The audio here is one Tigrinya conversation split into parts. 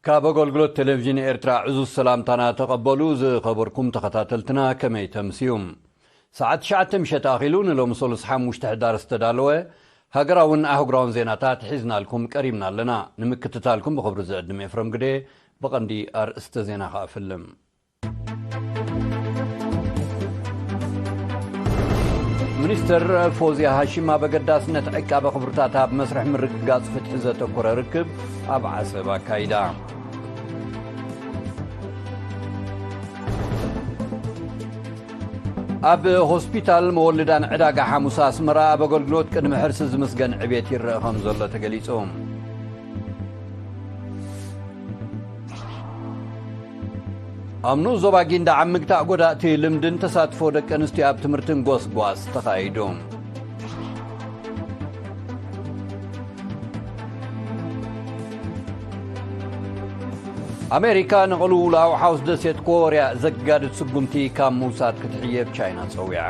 ካብ ኣገልግሎት ቴሌቪዥን ኤርትራ ዕዙዝ ሰላምታና ተቐበሉ። ዝኸበርኩም ተኸታተልትና፣ ከመይ ተምስዩ? ሰዓት ትሽዓተ ምሸት ኣኺሉ፣ ንሎሚ ሰሉስ ሓሙሽተ ሕዳር ዝተዳለወ ሃገራውን ኣህጉራውን ዜናታት ሒዝናልኩም ቀሪብና ኣለና። ንምክትታልኩም ብኽብሪ ዝዕድም ኤፍረም ግደ። ብቐንዲ ኣርእስተ ዜና ከኣ ፍልም። ሚኒስተር ፎዝያ ሃሽም ኣብ ኣገዳስነት ዕቃበ ክብርታት ኣብ መስርሕ ምርግጋጽ ፍትሒ ዘተኮረ ርክብ ኣብ ዓሰብ ኣካይዳ። ኣብ ሆስፒታል መወልዳን ዕዳጋ ሓሙስ ኣስመራ ኣብ ኣገልግሎት ቅድሚ ሕርሲ ዝምስገን ዕቤት ይረአ ከም ዘሎ ተገሊጹ። ኣብ ንኡስ ዞባ ጊንዳዕ ኣብ ምግታእ ጎዳእቲ ልምድን ተሳትፎ ደቂ ኣንስትዮ ኣብ ትምህርትን ጎስጓስ ተኻይዱ። ኣሜሪካ ንቕልውላው ሓውስ ደሴት ኮርያ ዘጋድድ ስጉምቲ ካብ ምውሳድ ክትሕየብ ቻይና ጸዊዓ።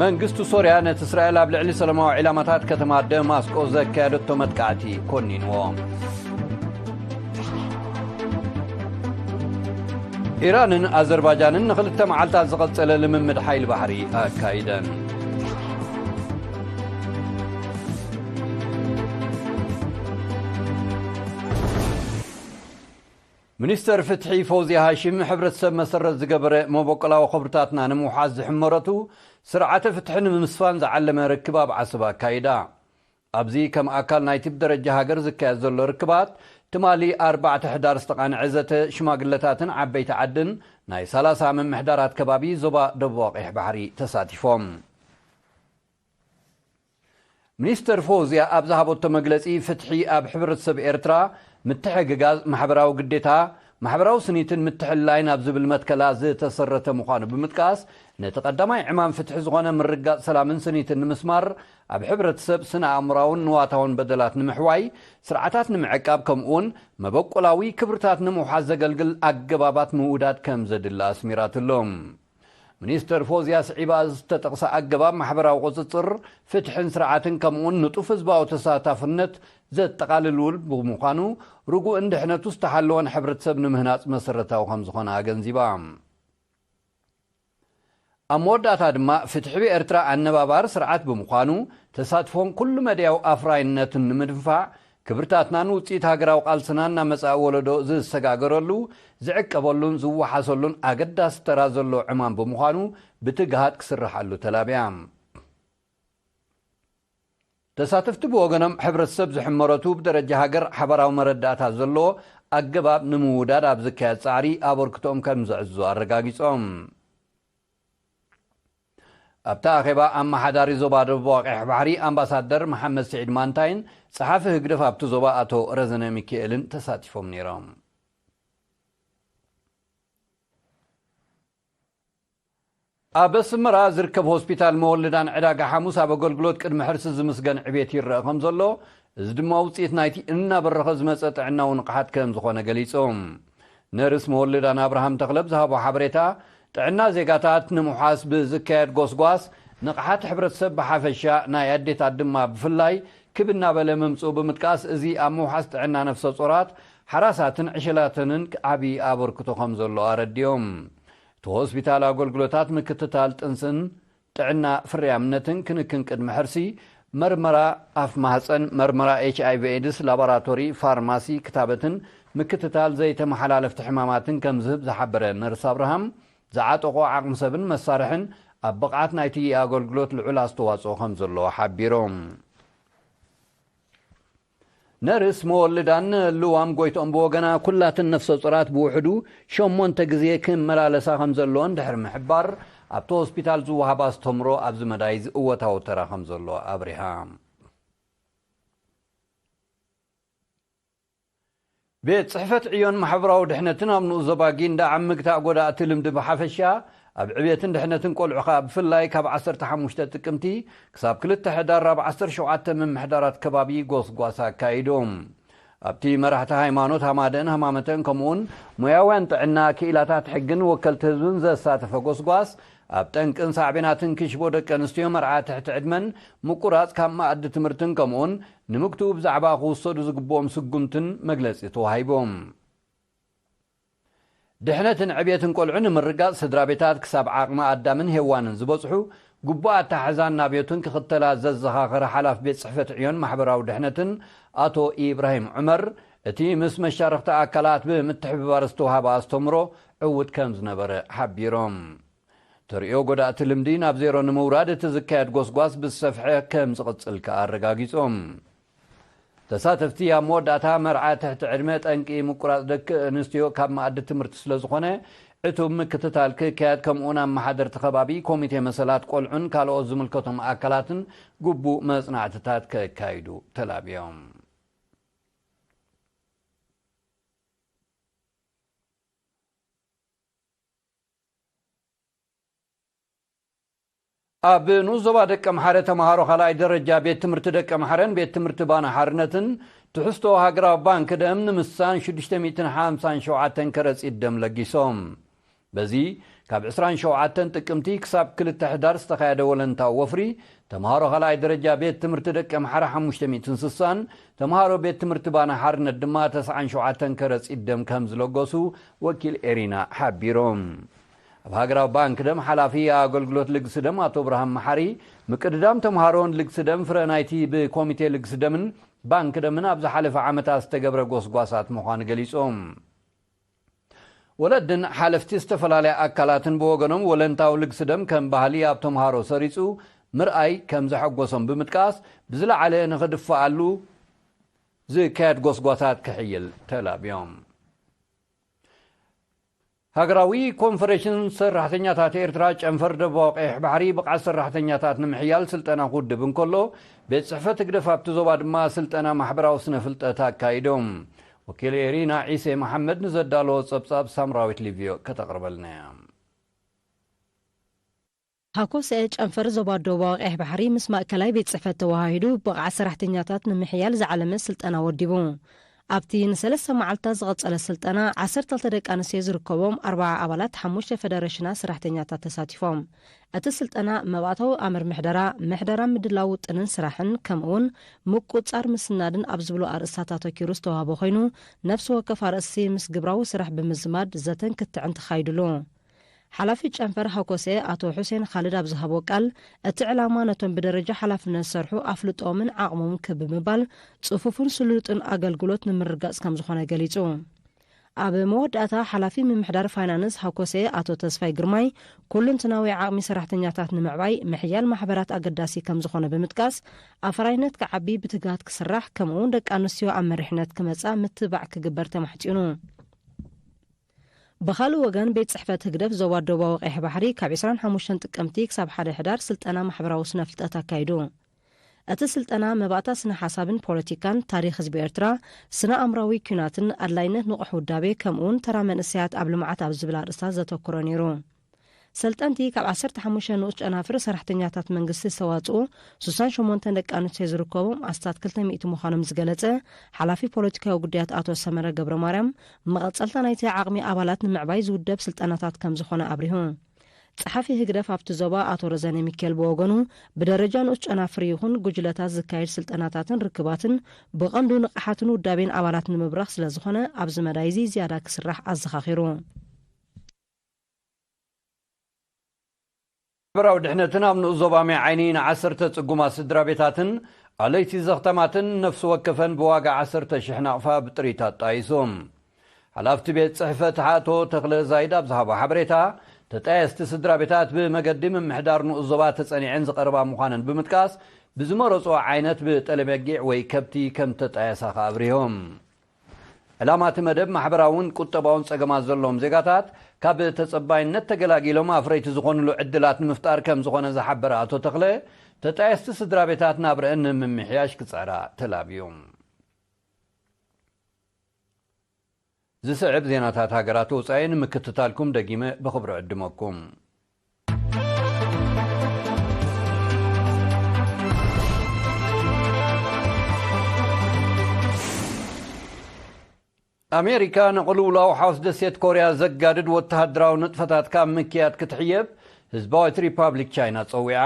መንግስቲ ሶርያ ነቲ እስራኤል ኣብ ልዕሊ ሰላማዊ ዒላማታት ከተማ ደማስቆ ዘካየደቶ መጥቃዕቲ ኮኒንዎ። ኢራንን ኣዘርባጃንን ንኽልተ መዓልታት ዝቐጸለ ልምምድ ሓይሊ ባሕሪ ኣካይደን። ሚኒስተር ፍትሒ ፎዝያ ሃሽም፣ ሕብረተሰብ መሰረት ዝገበረ መበቆላዊ ክብርታትና ንምውሓስ ዝሕመረቱ ስርዓተ ፍትሒ ንምምስፋን ዝዓለመ ርክብ ኣብ ዓሰብ ኣካይዳ። ኣብዚ ከም ኣካል ናይቲ ብደረጃ ሃገር ዝካየድ ዘሎ ርክባት፣ ትማሊ ኣርባዕተ ሕዳር ዝተቓንዐ ዘተ ሽማግለታትን ዓበይቲ ዓድን ናይ ሰላሳ ምምሕዳራት ከባቢ ዞባ ደቡብ ኣቕይሕ ባሕሪ ተሳቲፎም። ሚኒስተር ፎዝያ ኣብ ዝሃበቶ መግለጺ፣ ፍትሒ ኣብ ሕብረተሰብ ኤርትራ ምትሕግጋዝ፣ ማሕበራዊ ግዴታ፣ ማሕበራዊ ስኒትን ምትሕልላይን ኣብ ዝብል መትከላ ዝተሰረተ ምዃኑ ብምጥቃስ፣ ነቲ ቀዳማይ ዕማም ፍትሒ ዝኾነ ምርግጋጽ ሰላምን ስኒትን ንምስማር፣ ኣብ ሕብረተሰብ ስነ ኣእምራውን ንዋታውን በደላት ንምሕዋይ፣ ስርዓታት ንምዕቃብ፣ ከምኡውን መበቆላዊ ክብርታት ንምውሓስ ዘገልግል ኣገባባት ምውዳድ ከም ዘድሊ ኣስሚራትሉ። ሚኒስተር ፎዝያ ስዒባ ዝተጠቕሰ ኣገባብ ማሕበራዊ ቁጽጽር፣ ፍትሕን ስርዓትን ከምኡውን ንጡፍ ህዝባዊ ተሳታፍነት ዘጠቓልል ውል ብምዃኑ፣ ርጉእን ድሕነቱ ዝተሓለወን ሕብረተሰብ ንምህናጽ መሰረታዊ ከም ዝኾነ ኣገንዚባ። ኣብ መወዳእታ ድማ፣ ፍትሒ ብኤርትራ ኣነባባሪ ስርዓት ብምዃኑ፣ ተሳትፎን ኩሉ መድያዊ ኣፍራይነትን ንምድንፋዕ፣ ክብርታትናን ውጽኢት ሃገራዊ ቃልስናን ናብ መጻኢ ወለዶ ዝሰጋገረሉ፣ ዝዕቀበሉን ዝወሓሰሉን ኣገዳሲ ተራ ዘሎ ዕማም ብምዃኑ፣ ብትግሃት ክስርሓሉ ተላብያ። ተሳተፍቲ ብወገኖም፣ ሕብረተሰብ ዝሕመረቱ ብደረጃ ሃገር ሓባራዊ መረዳእታ ዘለዎ ኣገባብ ንምውዳድ ኣብ ዝካየድ ጻዕሪ ኣበርክቶኦም ከም ዘዕዝዙ ኣረጋጊጾም። ኣብቲ ኣኼባ፣ ኣመሓዳሪ ዞባ ደቡብ ኣቕያሕ ባሕሪ ኣምባሳደር መሓመድ ስዒድ ማንታይን ጸሓፊ ህግደፍ ኣብቲ ዞባ ኣቶ ረዘነ ሚካኤልን ተሳቲፎም ነይሮም። ኣብ ኣስመራ ዝርከብ ሆስፒታል መወልዳን ዕዳጋ ሓሙስ ኣብ ኣገልግሎት ቅድሚ ሕርሲ ዝምስገን ዕቤት ይረአ ከም ዘሎ፣ እዚ ድማ ውጽኢት ናይቲ እናበረኸ ዝመጸ ጥዕናዊ ንቕሓት ከም ዝኾነ ገሊጹ። ነርስ መወልዳን ኣብርሃም ተኽለ ብዝሃቦ ሓበሬታ፣ ጥዕና ዜጋታት ንምውሓስ ብዝካየድ ጎስጓስ፣ ንቕሓት ሕብረተሰብ ብሓፈሻ፣ ናይ ኣዴታት ድማ ብፍላይ ክብ እናበለ ምምጽኡ ብምጥቃስ፣ እዚ ኣብ ምውሓስ ጥዕና ነፍሰ ጾራት፣ ሓራሳትን ዕሸላተንን ዓቢ ኣበርክቶ ከም ዘሎ ኣረዲኦም። እቲ ሆስፒታል ኣገልግሎታት ምክትታል ጥንስን ጥዕና ፍርያምነትን ክንክን ቅድሚ ሕርሲ፣ መርመራ ኣፍ ማህጸን፣ መርመራ ኤች ኣይ ቪ ኤድስ፣ ላቦራቶሪ፣ ፋርማሲ፣ ክታበትን ምክትታል ዘይተመሓላለፍቲ ሕማማትን ከም ዝህብ ዝሓበረ ነርስ ኣብርሃም፣ ዝዓጠቖ ዓቕሚ ሰብን መሳርሕን ኣብ ብቕዓት ናይቲ ኣገልግሎት ልዑል ኣስተዋጽኦ ከም ዘለዎ ሓቢሮም። ነርስ መወልዳን ልዋም ጎይትኦም ብወገና፣ ኩላተን ነፍሰ ጾራት ብውሕዱ ሸሞንተ ግዜ ክመላለሳ ከም ዘለወን ድሕሪ ምሕባር፣ ኣብቲ ሆስፒታል ዝወሃብ ኣስተምሮ ኣብዚ መዳይ እወታዊ ተራ ከም ዘለዎ ኣብሪሃ። ቤት ጽሕፈት ዕዮን ማሕበራዊ ድሕነትን ኣብ ንኡስ ዞባ ጊንዳዕ ኣብ ምግታእ ጎዳእቲ ልምዲ ብሓፈሻ፣ ኣብ ዕብየትን ድሕነትን ቆልዑ ከኣ ብፍላይ ካብ ዓሰርተ ሓሙሽተ ጥቅምቲ ክሳብ ክልተ ሕዳር ኣብ ዓሰርተ ሸውዓተ ምምሕዳራት ከባቢ ጎስጓስ ኣካይዶም። ኣብቲ መራሕቲ ሃይማኖት፣ ሃማደን ሃማመተን ከምኡውን ሞያውያን ጥዕና፣ ክኢላታት ሕግን ወከልቲ ህዝብን ዘሳተፈ ጎስጓስ ኣብ ጠንቅን ሳዕቤናትን ክሽቦ ደቂ ኣንስትዮ፣ መርዓ ትሕቲ ዕድመን ምቁራጽ ካብ መኣዲ ትምህርትን ከምኡውን ንምግትኡ ብዛዕባ ክውሰዱ ዝግብኦም ስጉምትን መግለጺ ተዋሂቦም። ድሕነትን ዕብየትን ቆልዑ ንምርጋጽ ስድራ ቤታት ክሳብ ዓቕሚ ኣዳምን ሄዋንን ዝበጽሑ ግቡእ ኣተሓሕዛን ናብዮትን ክኽተላ ዘዘኻኸረ ሓላፍ ቤት ጽሕፈት ዕዮን ማሕበራዊ ድሕነትን ኣቶ ኢብራሂም ዑመር፣ እቲ ምስ መሻርኽቲ ኣካላት ብምትሕብባር ዝተዋህበ ኣስተምሮ ዕዉት ከም ዝነበረ ሓቢሮም። ተርእዮ ጎዳእቲ ልምዲ ናብ ዜሮ ንምውራድ እቲ ዝካየድ ጎስጓስ ብዝሰፍሐ ከም ዝቕጽል ከኣ ኣረጋጊጾም። ተሳተፍቲ ኣብ መወዳእታ መርዓ ትሕቲ ዕድመ ጠንቂ ምቁራጽ ደቂ ኣንስትዮ ካብ መኣዲ ትምህርቲ ስለ ዝኾነ ዕቱብ ምክትታል ክካየድ ከምኡውን ኣመሓደርቲ ከባቢ ኮሚቴ መሰላት ቆልዑን ካልኦት ዝምልከቶም ኣካላትን ግቡእ መጽናዕትታት ከካይዱ ተላብዮም። ኣብ ንኡስ ዞባ ደቀምሓረ ተምሃሮ ካልኣይ ደረጃ ቤት ትምህርቲ ደቀምሓረን ቤት ትምህርቲ ባና ሓርነትን ትሕዝቶ ሃገራዊ ባንክ ደም ንምሳን ሽዱሽተ ሚእትን ሓምሳን ሸውዓተን ከረጺት ደም ለጊሶም። በዚ ካብ ዕስራን ሸውዓተን ጥቅምቲ ክሳብ ክልተ ሕዳር ዝተኻየደ ወለንታዊ ወፍሪ ተምሃሮ ካልኣይ ደረጃ ቤት ትምህርቲ ደቀምሓረ ሓሙሽተ ሚእትን ስሳን ተምሃሮ ቤት ትምህርቲ ባና ሓርነት ድማ ተስዓን ሸውዓተን ከረጺት ደም ከም ዝለገሱ ወኪል ኤሪና ሓቢሮም። ኣብ ሃገራዊ ባንክ ደም ሓላፊ ኣገልግሎት ልግሲ ደም ኣቶ ብርሃን መሓሪ፣ ምቅድዳም ተምሃሮን ልግሲ ደም ፍረ ናይቲ ብኮሚቴ ልግሲ ደምን ባንክ ደምን ኣብ ዝሓለፈ ዓመታት ዝተገብረ ጎስጓሳት ምዃኑ ገሊጾም። ወለድን ሓለፍቲ ዝተፈላለያ ኣካላትን ብወገኖም ወለንታዊ ልግሲ ደም ከም ባህሊ ኣብ ተምሃሮ ሰሪጹ ምርኣይ ከም ዘሐጎሶም ብምጥቃስ፣ ብዝለዓለ ንኽድፈኣሉ ዝካየድ ጎስጓሳት ክሕይል ተላብዮም። ሃገራዊ ኮንፈደሬሽን ሰራሕተኛታት ኤርትራ ጨንፈር ደቡባዊ ቀይሕ ባሕሪ ብቕዓት ሰራሕተኛታት ንምሕያል ስልጠና ክውድብ እንከሎ፣ ቤት ጽሕፈት ህግደፍ ኣብቲ ዞባ ድማ ስልጠና ማሕበራዊ ስነ ፍልጠት ኣካይዶም። ወኪል ኤሪና ዒሴ መሓመድ ንዘዳለዎ ጸብጻብ ሳምራዊት ሊቭዮ ከተቕርበልና እያ። ሃኮሰ ጨንፈር ዞባ ደቡባዊ ቀይሕ ባሕሪ ምስ ማእከላይ ቤት ጽሕፈት ተወሃሂዱ ብቕዓት ሰራሕተኛታት ንምሕያል ዝዓለመ ስልጠና ወዲቡ። ኣብቲ ንሰለስተ መዓልታት ዝቐጸለ ስልጠና፣ ዓሰርተ ክልተ ደቂ ኣንስትዮ ዝርከቦም ኣርባዓ ኣባላት ሓሙሽተ ፈደረሽናት ሰራሕተኛታት ተሳቲፎም። እቲ ስልጠና መባእታዊ ኣምር ምሕደራ፣ ምሕደራ ምድላው ውጥንን ስራሕን፣ ከምኡውን ምቁጻር ምስናድን ኣብ ዝብሉ ኣርእስታት ኣተኪሩ ዝተዋህበ ኮይኑ፣ ነፍሲ ወከፍ ኣርእስቲ ምስ ግብራዊ ስራሕ ብምዝማድ ዘተን ክትዕን ተኻይድሉ። ሓላፊ ጨንፈር ሃኮሴ ኣቶ ሑሴን ኻልድ ኣብ ዝሃቦ ቃል፣ እቲ ዕላማ ነቶም ብደረጃ ሓላፍነት ዝሰርሑ ኣፍልጦኦምን ዓቕሞምን ክብ ብምባል፣ ጽፉፍን ስሉጥን ኣገልግሎት ንምርጋጽ ከም ዝኾነ ገሊጹ። ኣብ መወዳእታ፣ ሓላፊ ምምሕዳር ፋይናንስ ሃኮሴ ኣቶ ተስፋይ ግርማይ፣ ኩሉንትናዊ ዓቕሚ ሰራሕተኛታት ንምዕባይ ምሕያል ማሕበራት ኣገዳሲ ከም ዝኾነ ብምጥቃስ፣ ኣፍራይነት ክዓቢ ብትግሃት ክስራሕ፣ ከምኡውን ደቂ ኣንስትዮ ኣብ መሪሕነት ክመጻ ምትባዕ ክግበር ተማሕጺኑ። ብኻልእ ወገን፣ ቤት ጽሕፈት ህግደፍ ዞባ ደቡባዊ ቀይሕ ባሕሪ ካብ ዕስራን ሓሙሽተን ጥቅምቲ ክሳብ ሓደ ሕዳር ስልጠና ማሕበራዊ ስነ ፍልጠት ኣካይዱ። እቲ ስልጠና መባእታ ስነ ሓሳብን ፖለቲካን፣ ታሪኽ ህዝቢ ኤርትራ፣ ስነ ኣእምራዊ ኲናትን ኣድላይነት ንቑሕ ውዳቤ፣ ከምኡውን ተራ መንእሰያት ኣብ ልምዓት ኣብ ዝብል ኣርእስታት ዘተኩረ ነይሩ። ሰልጠንቲ ካብ ዓሰርተ ሓሙሽተ ንኡስ ጨናፍር ሰራሕተኛታት መንግስቲ ዝተዋጽኡ ስሳን ሸሞንተን ደቂ ኣንስትዮ ዝርከቦም ኣስታት ክልተ ሚእቲ ምዃኖም ዝገለጸ ሓላፊ ፖለቲካዊ ጉዳያት ኣቶ ሰመረ ገብረ ማርያም፣ መቐጸልታ ናይቲ ዓቕሚ ኣባላት ንምዕባይ ዝውደብ ስልጠናታት ከም ዝኾነ ኣብሪሁ። ጸሓፊ ህግደፍ ኣብቲ ዞባ ኣቶ ረዘነ ሚካኤል ብወገኑ፣ ብደረጃ ንኡስ ጨናፍር ይኹን ጉጅለታት ዝካየድ ስልጠናታትን ርክባትን ብቐንዱ ንቕሓትን ውዳቤን ኣባላት ንምብራኽ ስለ ዝኾነ፣ ኣብዚ መዳይ እዚ ዝያዳ ክስራሕ ኣዘኻኺሩ። ማሕበራዊ ድሕነትን ኣብ ንኡስ ዞባ ማይ ዓይኒ ንዓሰርተ ጽጉማት ስድራ ቤታትን ኣለይቲ ዘኽተማትን ነፍሲ ወከፈን ብዋጋ ዓሰርተ ሽሕ ናቕፋ ብጥሪት ኣጣይሶም። ሓላፍቲ ቤት ጽሕፈት ኣቶ ተኽለ ዛይድ ኣብ ዝሃቦ ሓበሬታ፣ ተጣየስቲ ስድራ ቤታት ብመገዲ ምምሕዳር ንኡስ ዞባ ተጸኒዐን ዝቐርባ ምዃነን ብምጥቃስ፣ ብዝመረጽኦ ዓይነት ብጠለበጊዕ ወይ ከብቲ ከም ተጣየሳ ከኣ ኣብሪሆም። ዕላማ እቲ መደብ፣ ማሕበራውን ቁጠባውን ጸገማት ዘለዎም ዜጋታት ካብ ተጸባይነት ተገላጊሎም ኣፍረይቲ ዝኾኑሉ ዕድላት ንምፍጣር ከም ዝኾነ ዝሓበረ ኣቶ ተኽለ፣ ተጣየስቲ ስድራ ቤታት ናብረአን ንምምሕያሽ ክጽዕራ ተላብዩ። ዝስዕብ ዜናታት ሃገራት ወጻኢ ንምክትታልኩም ደጊመ ብኽብሪ ዕድመኩም። ኣሜሪካ ንቕልውላው ሓውስ ደሴት ኮርያ ዘጋድድ ወተሃደራዊ ንጥፈታት ካብ ምክያድ ክትሕየብ ህዝባዊት ሪፓብሊክ ቻይና ጸዊዓ።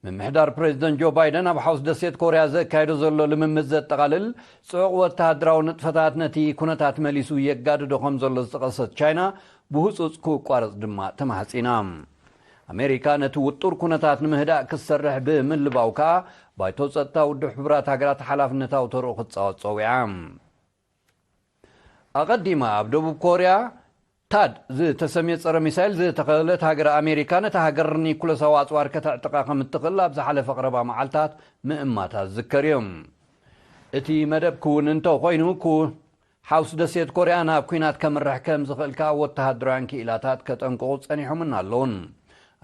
ምምሕዳር ፕሬዚደንት ጆ ባይደን ኣብ ሓውስ ደሴት ኮርያ ዘካየዶ ዘሎ ልምምድ ዘጠቓልል ጽዑቕ ወተሃደራዊ ንጥፈታት ነቲ ኩነታት መሊሱ የጋድዶ ከም ዘሎ ዝጠቐሰት ቻይና፣ ብህጹጽ ክቋረጽ ድማ ተማሕጺና። ኣሜሪካ ነቲ ውጡር ኩነታት ንምህዳእ ክትሰርሕ ብምልባው ከኣ፣ ባይቶ ጸጥታ ውድብ ሕቡራት ሃገራት ሓላፍነታዊ ተርኡ ክትጻወት ጸዊዓ። ኣቐዲማ ኣብ ደቡብ ኮርያ ታድ ዝተሰምየ ጸረ ሚሳይል ዝተኸለለት ሃገር ኣሜሪካ፣ ነታ ሃገር ኒኩለሳዊ ኣጽዋር ከተዕጥቓ ከም እትኽእል ኣብ ዝሓለፈ ቀረባ መዓልታት ምእማታ ዝዝከር እዩ። እቲ መደብ ክውን እንተኾይኑ፣ ኩ-፣ ሓውስ ደሴት ኮርያ ናብ ኲናት ከምርሕ ከም ዝኽእል ከኣ ወተሃደራውያን ክኢላታት ከጠንቅቑ ጸኒሖምን ኣለዉን።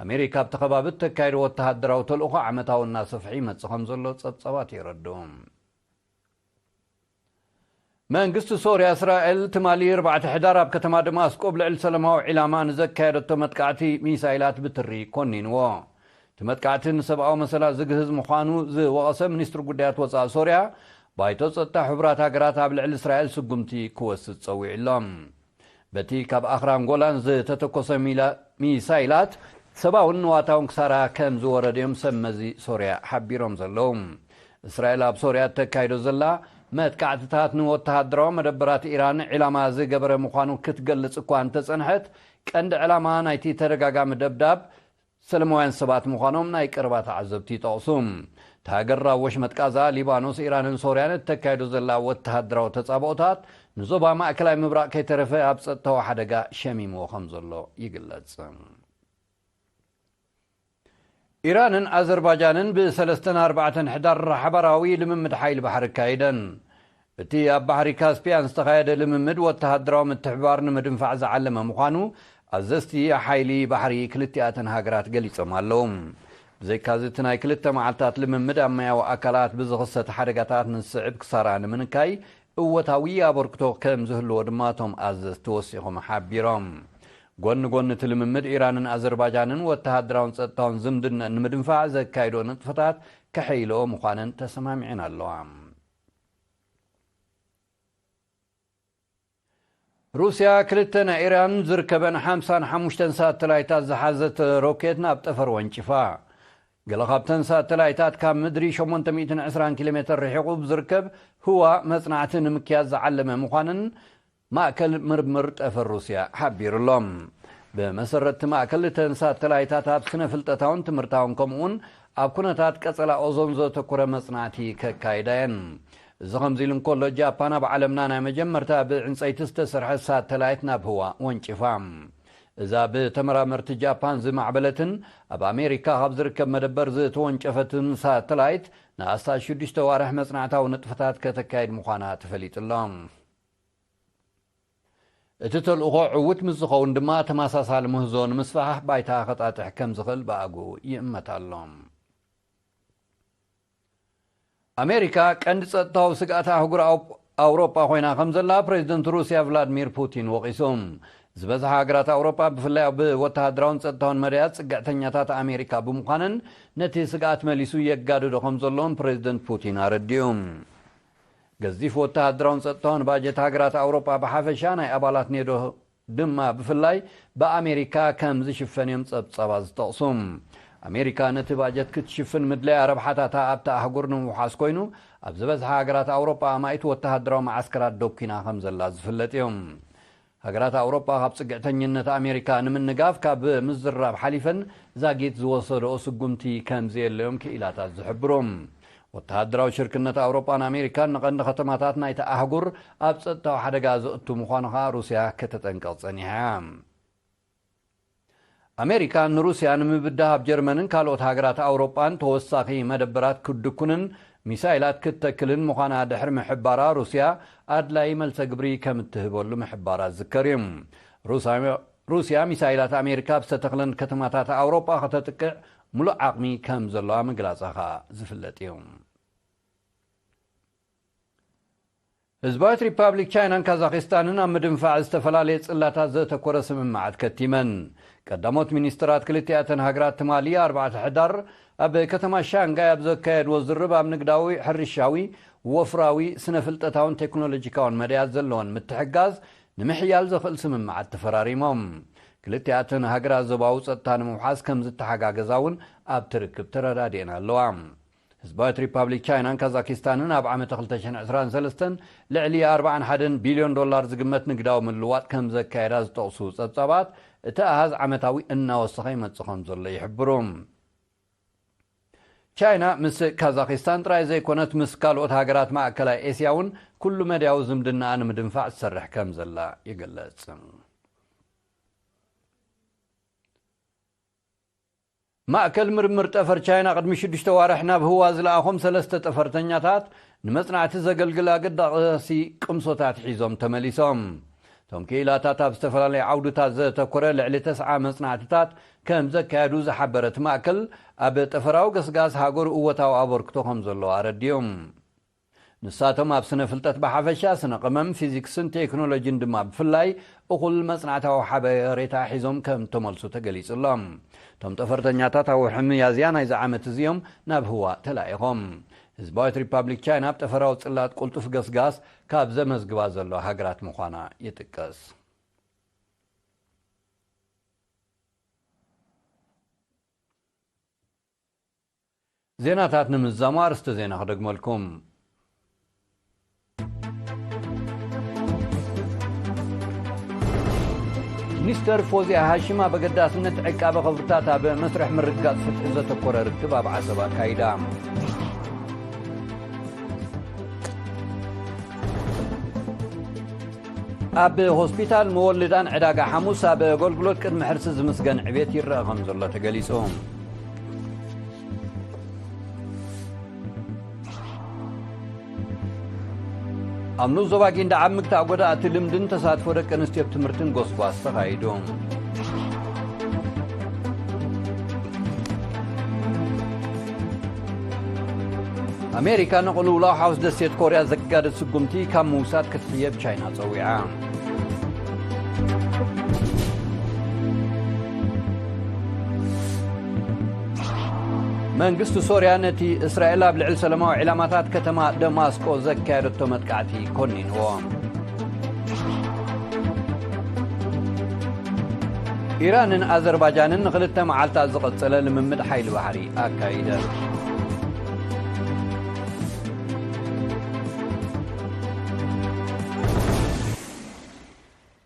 ኣሜሪካ ኣብቲ ከባቢ እተካይዶ ወተሃደራዊ ተልእኾ ዓመታዊ እናሰፍሐ ይመጽእ ከም ዘሎ ጸብጻባት የረድኡ። መንግስቲ ሶርያ፣ እስራኤል ትማሊ ኣርባዕተ ሕዳር ኣብ ከተማ ደማስቆ ኣብ ልዕሊ ሰላማዊ ዒላማ ንዘካየደቶ መጥቃዕቲ ሚሳይላት ብትሪ ኮኒንዎ። እቲ መጥቃዕቲ ንሰብኣዊ መሰላት ዝግህዝ ምዃኑ ዝወቐሰ ሚኒስትሪ ጉዳያት ወጻኢ ሶርያ፣ ባይቶ ጸጥታ ሕቡራት ሃገራት ኣብ ልዕሊ እስራኤል ስጉምቲ ክወስድ ጸዊዑ ኣሎ። በቲ ካብ ኣኽራን ጎላን ዝተተኮሰ ሚላ-፣ ሚሳይላት ሰብኣውን ንዋታውን ክሳራ ከም ዝወረደዮም ሰብ መዚ ሶርያ ሓቢሮም ዘለዉ። እስራኤል ኣብ ሶርያ እተካይዶ ዘላ መጥቃዕትታት ንወተሃደራዊ መደበራት ኢራን ዒላማ ዝገበረ ምዃኑ ክትገልጽ እኳ እንተጸንሐት፣ ቀንዲ ዕላማ ናይቲ ተደጋጋሚ ደብዳብ ሰለማውያን ሰባት ምዃኖም ናይ ቀረባ ተዓዘብቲ ይጠቕሱ። እታ ሃገር ኣብ ወሽመጥ ቃዛ፣ ሊባኖስ፣ ኢራንን ሶርያን እተካይዶ ዘላ ወተሃደራዊ ተጻብኦታት፣ ንዞባ ማእከላይ ምብራቕ ከይተረፈ ኣብ ጸጥታዊ ሓደጋ ሸሚምዎ ከም ዘሎ ይግለጽ። ኢራንን ኣዘርባጃንን ብሰለስተን ኣርባዕተን ሕዳር ሓባራዊ ልምምድ ሓይሊ ባሕሪ ኣካይደን። እቲ ኣብ ባሕሪ ካስፒያን ዝተኻየደ ልምምድ፣ ወተሃደራዊ ምትሕብባር ንምድንፋዕ ዝዓለመ ምዃኑ ኣዘዝቲ ሓይሊ ባሕሪ ክልቲኣተን ሃገራት ገሊጾም ኣለዉ። ብዘይካዚ፣ እቲ ናይ ክልተ መዓልታት ልምምድ፣ ኣብ ማያዊ ኣካላት ብዝኽሰት ሓደጋታት ንዝስዕብ ክሳራ ንምንካይ እወታዊ ኣበርክቶ ከም ዝህልዎ ድማ እቶም ኣዘዝቲ ወሲኾም ሓቢሮም። ጎኒ ጎኒ እቲ ልምምድ፣ ኢራንን ኣዘርባጃንን ወተሃደራውን ጸጥታውን ዝምድነን ንምድንፋዕ ዘካይዶ ንጥፈታት ከሐይልኦ ምዃነን ተሰማሚዐን ኣለዋ። ሩስያ፣ ክልተ ናይ ኢራን ዝርከበን ሓምሳን ሓሙሽተን ሳተላይታት ዝሓዘት ሮኬት ናብ ጠፈር ወንጭፋ። ገለ ካብተን ሳተላይታት ካብ ምድሪ ሸሞንተ ሚእትን ዕስራን ኪሎ ሜተር ርሒቑ ብዝርከብ ህዋ መጽናዕቲ ንምክያድ ዝዓለመ ምዃነን ማእከል ምርምር ጠፈር ሩስያ ሓቢሩ ኣሎ። ብመሰረት እቲ ማእከል፣ እተን ሳተላይታት ኣብ ስነ ፍልጠታውን ትምህርታውን፣ ከምኡውን ኣብ ኩነታት ቀጸላ ኦዞን ዘተኮረ መጽናዕቲ ከካይዳ እየን። እዚ ከምዚ ኢሉ እንከሎ፣ ጃፓን ኣብ ዓለምና ናይ መጀመርታ ብዕንጸይቲ ዝተሰርሐ ሳተላይት ናብ ህዋ ወንጭፋ። እዛ ብተመራመርቲ ጃፓን ዝማዕበለትን ኣብ ኣሜሪካ ካብ ዝርከብ መደበር ዝተወንጨፈትን ሳተላይት፣ ንኣስታት ሽዱሽተ ዋርሕ መጽናዕታዊ ንጥፈታት ከተካይድ ምዃና ተፈሊጡ ኣሎ። እቲ ተልእኾ ዕዉት ምስ ዝኸውን ድማ፣ ተመሳሳሊ ምህዞ ንምስፋሕፋሕ ባይታ ከጣጥሕ ከም ዝኽእል ብኣግኡ ይእመት ኣሎ። ኣሜሪካ ቀንዲ ጸጥታዊ ስግኣት ኣህጉር ኣው-፣ ኣውሮጳ ኮይና ከም ዘላ ፕሬዚደንት ሩስያ ቭላድሚር ፑቲን ወቒሱ። ዝበዝሓ ሃገራት ኣውሮጳ፣ ብፍላይ ኣብ ወተሃደራውን ጸጥታውን መዳያት፣ ጽግዕተኛታት ኣሜሪካ ብምዃነን፣ ነቲ ስግኣት መሊሱ የጋድዶ ከም ዘሎን ፕሬዚደንት ፑቲን ኣረዲኡ። ገዚፍ ወተሃደራውን ጸጥታውን ባጀት ሃገራት ኣውሮጳ ብሓፈሻ፣ ናይ ኣባላት ኔዶ ድማ ብፍላይ ብኣሜሪካ ከም ዝሽፈን እዮም ጸብጻባት ዝጠቕሱ። ኣሜሪካ ነቲ ባጀት ክትሽፍን ምድላያ፣ ረብሓታታ ኣብታ ኣህጉር ንምውሓስ ኮይኑ፣ ኣብ ዝበዝሓ ሃገራት ኣውሮጳ ኣማኢት ወተሃደራዊ መዓስከራት ደኲና ከም ዘላ ዝፍለጥ እዩ። ሃገራት ኣውሮጳ ካብ ጽግዕተኝነት ኣሜሪካ ንምንጋፍ ካብ ምዝራብ ሓሊፈን፣ ዛጊት ዝወሰድኦ ስጉምቲ ከም ዘየለዮም ክኢላታት ዝሕብሩ። ወተሃደራዊ ሽርክነት ኣውሮጳን ኣሜሪካን ንቐንዲ ከተማታት ናይቲ ኣህጉር ኣብ ጸጥታዊ ሓደጋ ዘእቱ ምዃኑ ከኣ ሩስያ ከተጠንቅቕ ጸኒሓ እያ። ኣሜሪካ ንሩስያ ንምብዳህ ኣብ ጀርመንን ካልኦት ሃገራት ኣውሮጳን ተወሳኺ መደበራት ክትድኩንን ሚሳይላት ክትተክልን ምዃና ድሕሪ ምሕባራ፣ ሩስያ ኣድላዪ መልሰ ግብሪ ከም እትህበሉ ምሕባራ ዝዝከር እዩ። ሩስያ፣ ሩስያ ሚሳይላት ኣሜሪካ ኣብ ዝተተኽለን ከተማታት ኣውሮጳ ከተጥቅዕ ምሉእ ዓቕሚ ከም ዘለዋ ምግላጻ ከኣ ዝፍለጥ እዩ። ህዝባዊት ሪፓብሊክ ቻይናን ካዛኺስታንን ኣብ ምድንፋዕ ዝተፈላለየ ጽላታት ዘተኮረ ስምምዓት ከቲመን። ቀዳሞት ሚኒስትራት ክልቲኣተን ሃገራት ትማሊ ኣርባዕተ ሕዳር ኣብ ከተማ ሻንጋይ ኣብ ዘካየድዎ ዝርርብ፣ ኣብ ንግዳዊ፣ ሕርሻዊ፣ ወፍራዊ፣ ስነ ፍልጠታውን ቴክኖሎጂካውን መዳያት ዘለወን ምትሕጋዝ ንምሕያል ዘኽእል ስምምዓት ተፈራሪሞም። ክልቲኣተን ሃገራት ዞባዊ ጸጥታ ንምውሓስ ከም ዝተሓጋገዛ እውን ኣብቲ ርክብ ተረዳዲኤን ኣለዋ። ህዝባዊት ሪፓብሊክ ቻይናን ካዛኪስታንን ኣብ ዓመተ ክልተ ሽሕን ዕስራን ሰለስተን ልዕሊ ኣርባዓን ሓደን ቢልዮን ዶላር ዝግመት ንግዳዊ ምልውዋጥ ከም ዘካየዳ ዝጠቕሱ ጸብጻባት፣ እቲ ኣሃዝ ዓመታዊ እናወሰኸ ይመጽእ ከም ዘሎ ይሕብሩ። ቻይና ምስ ካዛኪስታን ጥራይ ዘይኮነት፣ ምስ ካልኦት ሃገራት ማእከላይ ኤስያ እውን ኩሉ መድያዊ ዝምድናኣ ንምድንፋዕ ትሰርሕ ከም ዘላ ይግለጽ። ማእከል ምርምር ጠፈር ቻይና ቅድሚ ሽዱሽተ ዋርሕ ናብ ህዋ ዝለኣኾም ሰለስተ ጠፈርተኛታት ንመጽናዕቲ ዘገልግል ኣገዳሲ ቅምሶታት ሒዞም ተመሊሶም። እቶም ክኢላታት ኣብ ዝተፈላለዩ ዓውድታት ዘተኮረ ልዕሊ ተስዓ መጽናዕትታት ከም ዘካየዱ ዝሓበረ እቲ ማእከል፣ ኣብ ጠፈራዊ ገስጋስ ሃገሩ እወታዊ ኣበርክቶ ከም ዘለዎ ኣረዲኦም። ንሳቶም ኣብ ስነ ፍልጠት ብሓፈሻ፣ ስነ ቅመም፣ ፊዚክስን ቴክኖሎጂን ድማ ብፍላይ እኹል መጽናዕታዊ ሓበሬታ ሒዞም ከም ተመልሱ ተገሊጹ ኣሎ። እቶም ጠፈርተኛታት ኣብ ወርሒ ሚያዝያ ናይዚ ዓመት እዚኦም ናብ ህዋ ተላኢኾም። ህዝባዊት ሪፓብሊክ ቻይና ኣብ ጠፈራዊ ጽላት ቅልጡፍ ገስጋስ ካብ ዘመዝግባ ዘሎ ሃገራት ምዃና ይጥቀስ። ዜናታት ንምዝዛሙ ኣርእስተ ዜና ክደግመልኩም። ሚኒስተር ፎዚያ ሃሽም ኣብ ኣገዳስነት ዕቃበ ክብርታት ኣብ መስርሕ ምርግጋጽ ፍትሒ ዘተኮረ ርክብ ኣብ ዓሰብ ኣካይዳ። ኣብ ሆስፒታል መወልዳን ዕዳጋ ሓሙስ ኣብ ኣገልግሎት ቅድሚ ሕርሲ ዝምስገን ዕቤት ይረአ ከም ዘሎ ተገሊጹ። ኣብ ንኡስ ዞባ ጊንዳዕ ኣብ ምግታእ ጎዳእቲ ልምድን ተሳትፎ ደቂ ኣንስትዮ ኣብ ትምህርትን ጎስጓስ ተኻይዱ። ኣሜሪካ ንቕልውላው ሓውስ ደሴት ኮርያ ዘጋድድ ስጉምቲ ካብ ምውሳድ ክትሕየብ ቻይና ጸዊዓ። መንግስቲ ሶርያ ነቲ እስራኤል ኣብ ልዕሊ ሰላማዊ ዒላማታት ከተማ ደማስቆ ዘካየደቶ መጥቃዕቲ ኮኒንዎ። ኢራንን ኣዘርባጃንን ንኽልተ መዓልታት ዝቐጸለ ልምምድ ሓይሊ ባሕሪ ኣካይደን።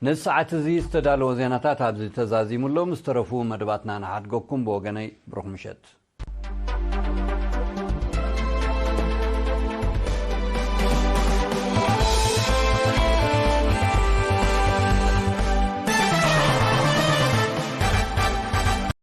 ነዚ ሰዓት እዚ ዝተዳለወ ዜናታት ኣብዚ ተዛዚሙ ኣሎ። ምስ ተረፉ መደባትና ንሓድገኩም። ብወገነይ ብሩኽ ምሸት።